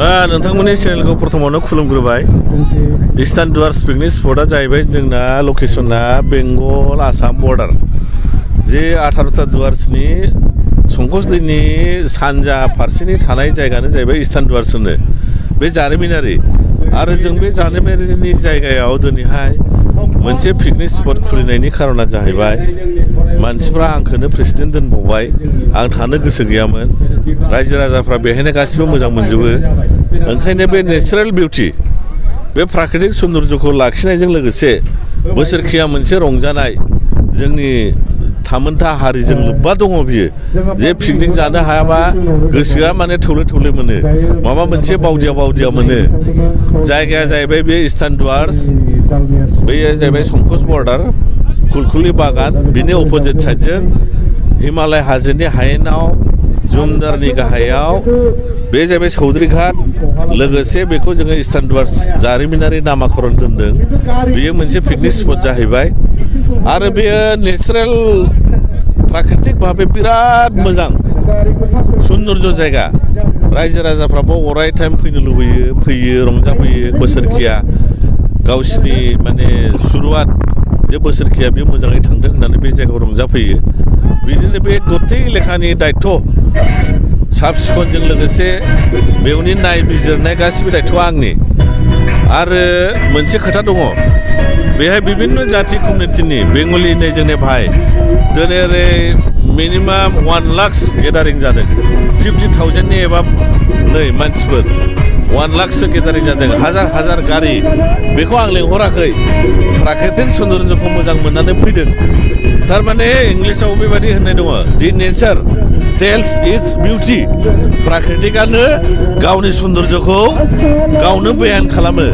नोंथांमोननि चेनेलखौ प्रथमावनो खुलुमग्रोबाय। Eastern dwarfs picnic स्पटआ जाहैबाय जोंना लकेसना बेंगल आसाम बर्डार जे 18टा डुवार्सनि संकस दैनि सानजा फारसेनि थानाय जायगायानो जाहैबाय इस्टार्न डुवार्स होनो बे जारिमिनारि आरो जों बे जारिमिनारिनि जायगायाव दिनैहाय मोनसे पिकनिक स्पट खुलिनायनि खारना जाहैबाय मानसिफ्रा आंखौनो प्रेसिडेन्ट दोनबावबाय आं थानो गोसो गैयामोन रायजो राजाफ्रा बेहायनो गासिबो मोजां मोनजोबो ओंखायनो बे नेचारेल बिउटि बे प्राकृतिक सौन्दर्यखौ लाखिनायजों लोगोसे बोसोरखिया मोनसे रंजानाय जोंनि थामोनथा हारिजों लोब्बा दङ बियो जे पिकनिक जानो हायाबा गोसोआ माने थौले थौले मोनो माबा मोनसे बावदिया बावदिया मोनो जायगाया जाहैबाय बे इस्टार्न डुवार्स बे जाहैबाय संकस बर्डार कुलकुलि बागान बिनि अपोजिट साइडजों हिमालय हाजोनि हायेनाव जुमदारनि गाहायाव बे जाहैबाय चौधुरीघाट लोगोसे बेखौ जोङो इस्टार्न डुवार्स जारिमिनारि नामाकरण दोनदों बेयो मोनसे पिकनिक स्पट जाहैबाय आरो बेयो नेचारेल प्राकृतिक भाबे बिराद मोजां सौन्दर्य जायगा रायजो राजाफ्राबो अराय टाइम फैनो लुबैयो फैयो रंजाफैयो बोसोरखिया गावसिनि माने सुरुवात जे बोसोरखिया बे मोजाङै थांदों होननानै बे जायगायाव रंजाफैयो बिदिनो बे गथै लेखानि दायथ' साब सिखोनजों लोगोसे बेवनि नायबिजिरनाय गासिबो दायथ'आ आंनि आरो मोनसे खोथा दङ बेहाय बिभिन्न जाति कमिउनिटिनि बेंगलिनि जोंनि भाइ दिनै ओरै मिनिमाम 1 लाख गेदारिं जादों 50,000नि एबा नै मानसिफोर 1 लाखसो गेदारिं जादों हाजार गारि बेखौ आं लेंहराखै प्राकृतिक सौन्दर्यखौ मोजां मोननानै फैदों थारमाने इंलिसाव बेबायदि होननाय दङ दि नेचार टेल्स इट्स बिउटि प्राकृतिकानो गावनि सौन्दर्यखौ गावनो बयान खालामो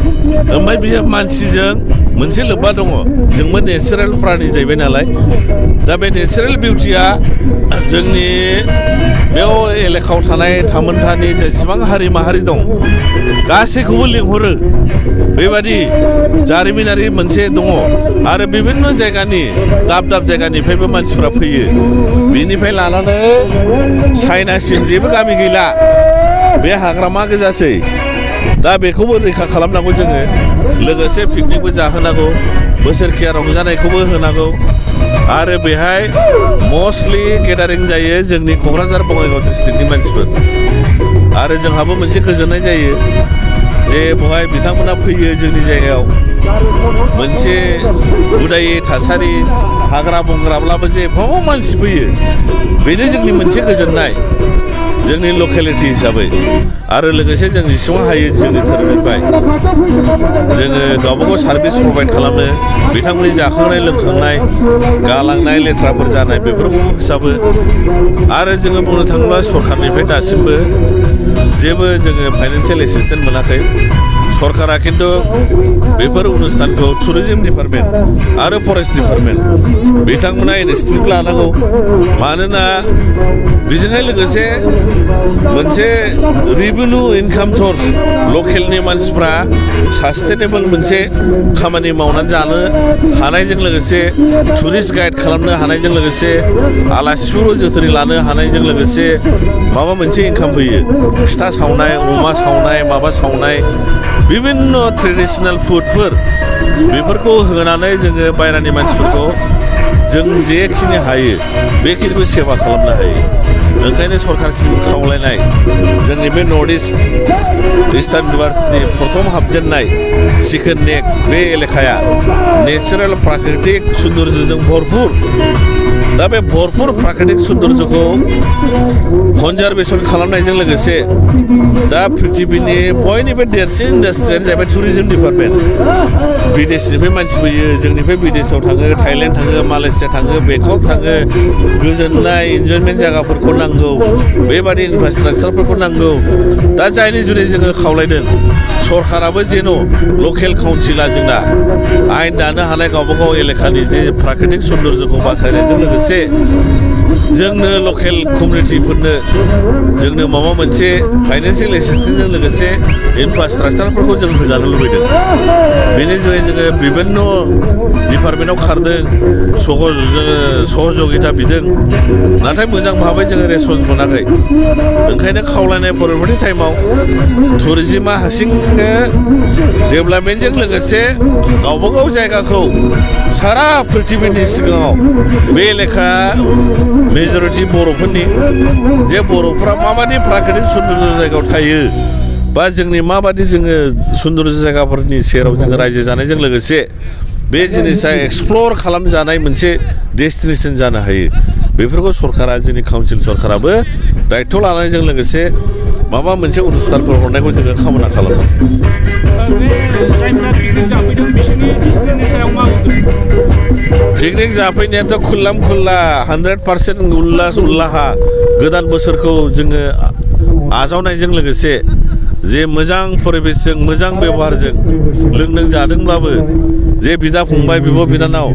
ओमफ्राय बियो मानसिजों मोनसे लोब्बा दङ जोंबो नेचारेल प्राणी जाहैबाय नालाय दा बे नेचारेल बिउटिया जोंनि बेयाव एलेकायाव थानाय थामोनथानि जेसेबां हारि माहारि दं गासैखौबो लिंहरो बेबादि जारिमिनारि मोनसे दङ आरो बिभिन्न जायगानि दाब दाब जायगानिफ्रायबो मानसिफ्रा फैयो बिनिफ्राय लानानै चाइनासिम जेबो गामि गैला बे हाग्रामा गोजासै दा बेखौबो रैखा खालामनांगौ जोङो लोगोसे पिकनिकबो जाहोनांगौ बोसोरखिया रंजानायखौबो होनांगौ आरो बेहाय मस्टलि गेदारिं जायो जोंनि क'क्राझार बङाइगाव डिस्ट्रिक्टनि मानसिफोर आरो जोंहाबो मोनसे गोजोननाय जायो जे बेवहाय बिथांमोना फैयो जोंनि जायगायाव मोनसे उदायै थासारि हाग्रा बंग्राब्लाबो जे एफा मानसि फैयो बेनो जोंनि मोनसे गोजोननाय जोंनि लकेलिटि हिसाबै आरो लोगोसे जों जेसेबां हायो जोंनि धोरोमनिफ्राय जोङो गावबागाव सार्भिस प्रभाइड खालामो बिथांमोननि जाखांनाय लोंखांनाय गालांनाय लेथ्राफोर जानाय बेफोरखौ फोसाबो आरो जोङो बुंनो थाङोब्ला सरकारनिफ्राय दासिमबो जेबो जोङो फाइनान्सियेल एसिस्टेन्ट मोनाखै सरकारा खिन्थु बेफोर अनुस्थानखौ टुरिजम डिपार्टमेन्ट आरो फरेस्ट डिपार्टमेन्ट बिथांमोना इनिसिएटिभ लानांगौ मानोना बेजोंहाय लोगोसे मोनसे रेभिनिउ इनकाम सर्स लकेलनि मानसिफ्रा सास्टेनेबल मोनसे खामानि मावनानै जानो हानायजों लोगोसे टुरिस्ट गाइड खालामनो हानायजों लोगोसे आलासिफोरखौ जोथोनै लानो हानायजों लोगोसे माबा मोनसे इनकाम फैयो फिथा सावनाय अमा सावनाय माबा सावनाय बिभिन्न ट्रेडिसनेल फुडफोर बेफोरखौ होनानै जोङो बायरानि मानसिफोरखौ जों जेखिनि हायो बेखिनिखौ सेवा खालामनो हायो ओंखायनो सरकारसिम खावलायनाय जोंनि बे नर्थ इस्ट इस्टार्न डुवार्सनि प्रथम हाबजेननाय चिकेन नेक बे एलेकाया नेचारेल प्राकृतिक सौन्दर्यजों भरपुर दा बे भरपुर प्राकृतिक सौन्दर्यखौ कनजारभेसन खालामनायजों लोगोसे दा पृथिबीनि बयनिबो देरसिन इन्डास्ट्रियानो जाहैबाय टुरिजम डिपार्टमेन्ट बिदेशनिफ्राय मानसि फैयो जोंनिफ्राय बिदेशआव थाङो थाइलेण्ड थाङो मालयेसिया थाङो बेंकक थाङो गोजोननाय इन्जयमेन्ट जायगाफोरखौ नांगौ बेबादि इनफ्रास्ट्राक्चारफोरखौ नांगौ दा जायनि जुनै जोङो खावलायदों सरकाराबो जेन' लकेल काउन्सिला जोंना आयेन दानो हानाय गावबागाव एलेकानि जे प्राकृतिक सौन्दर्यखौ बासायनायजों लोगोसे जोंनो लकेल कमिउनिटिफोरनो जोंनो माबा मोनसे फाइनान्सियेल एसिस्टेन्सजों लोगोसे इनफ्रास्ट्राक्चारफोरखौ जों होजानो लुबैदों बेनि जुनै जोङो बिभिन्न डिपार्टमेन्टआव खारदों जोङो सहजगिता बिदों नाथाय मोजां भाबै जोङो रेसपन्स मोनाखै ओंखायनो खावलायनाय परबर्ती टाइमाव टुरिजिमा हारसिंनो डेभेलपमेन्टजों लोगोसे गावबागाव जायगाखौ सारा पृथिबीनि सिगाङाव बे लेखा मेजरिटि बर'फोरनि जे बर'फ्रा माबादि प्राकृतिक सुन्दर जायगायाव थायो बा जोंनि माबादि जोङो सुन्दर जायगाफोरनि सेराव जोङो रायजो जानायजों लोगोसे बे जिनिसा एक्सप्लर खालामजानाय मोनसे डेस्टिनेसन जानो हायो बेफोरखौ सरकारा जोंनि काउन्सिल सरकाराबो दायित्व लानायजों लोगोसे माबा मोनसे अनुस्थानफोर हरनायखौ जोङो कामना खालामो पिकनिक जाफैनायाथ' खुल्लाम खुल्ला 100% उल्लास उल्लाहा गोदान बोसोरखौ जोङो आजावनायजों लोगोसे जे मोजां परिबेसजों मोजां बेबहारजों लोंदों जादोंब्लाबो जे बिदा फंबाय बिब' बिनानाव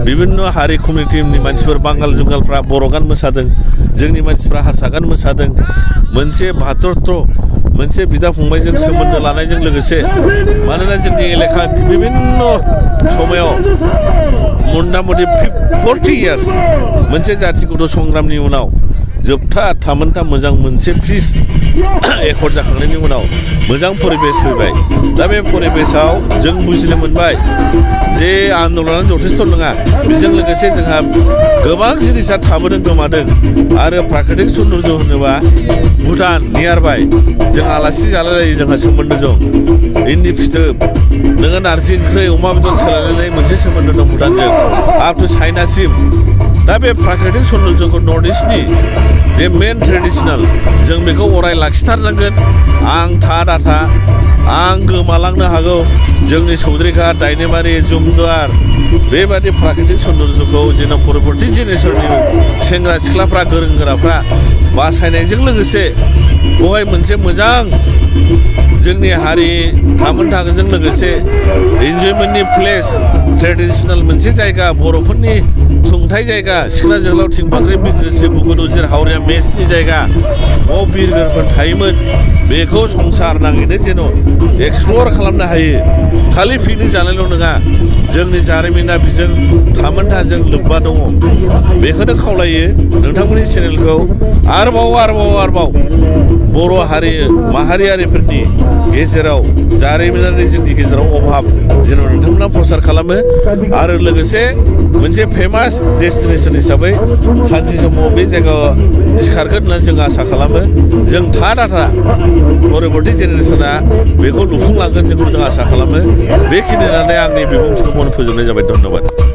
बिभिन्न हारि कमिउनिटिनि मानसिफोर बांगाल जुंगालफ्रा बर' गान मोसादों जोंनि मानसिफ्रा हारसा गान मोसादों मोनसे भातृत्व मोनसे बिदा फंबायजों सोमोन्दो लानायजों लोगोसे मानोना जोंनि एलेखा बिभिन्न समायाव मथा मथि 40 इयार्स मोनसे जाथिगत संग्रामनि उनाव जोबथा थामोनथा मोजां मोनसे पिस एकर्ड जाखांनायनि उनाव मोजां परिबेस फैबाय दा बे परिबेसाव जों बुजिनो मोनबाय जे आन्दलना जथेस्थ' नङा बेजों लोगोसे जोंहा गोबां जिनिसा थाबोदों गोमादों आरो प्राकृतिक सौन्दर्य होनोबा भुटान नियार बाय जों आलासि जालायलायो जोंहा सोमोन्दो दं इन्दि फिथोब नोङो नारजि ओंख्रि अमा बेदर सोलायलायनाय मोनसे सोमोन्दो दं भुटानजों आप टु चाइनासिम दा बे प्राकृतिक सौन्दर्यखौ नर्थ इस्टनि बे मेन ट्रेडिसनेल जों बेखौ अराय लाखिथारनांगोन आं था दाथा आं गोमालांनो हागौ जोंनि चौधुरीघाट दायनेमारि जुमदुवार बेबादि प्राकृतिक सौन्दर्यखौ जोंना परबर्ती जेनेरेसननि सेंग्रा सिख्लाफ्रा गोरों गोराफ्रा बासायनायजों लोगोसे बेवहाय मोनसे मोजां जोंनि हारि थामोनथाखोजों लोगोसे इन्जयमेन्टनि प्लेस ट्रेडिसनेल मोनसे जायगा बर'फोरनि खुंथाय जायगा सिखना जोहोलाव थिंफाख्रि बिग्रोस्रि बुकुनजिर हावरिया मेसनि जायगा बाव बिरगोरफोर थायोमोन बेखौ संसार नाङैनो जेन' एक्सप्लर खालामनो हायो खालि पिकनिक जानायल' नङा जोंनि जारिमिना बेजों थामोनथाजों लोब्बा दङ बेखौनो खावलायो नोंथांमोननि चेनेलखौ आरोबाव बर' हारि माहारियारिफोरनि गेजेराव जारिमिनारि जोंनि गेजेराव अभाब जेन' नोंथांमोना प्रसार खालामो आरो लोगोसे मोनसे फेमास डेस्टिनेसन हिसाबै सानसे समाव बे जायगायाव सिखारगोन होननानै जों आसा खालामो जों था दाथा परबर्ती जेनेरेसना बेखौ लुफुंलांगोन जों आसा खालामो बेखिनियानो आंनि बिबुंथिखौ फोजोबनाय जाबाय धन्यबाद।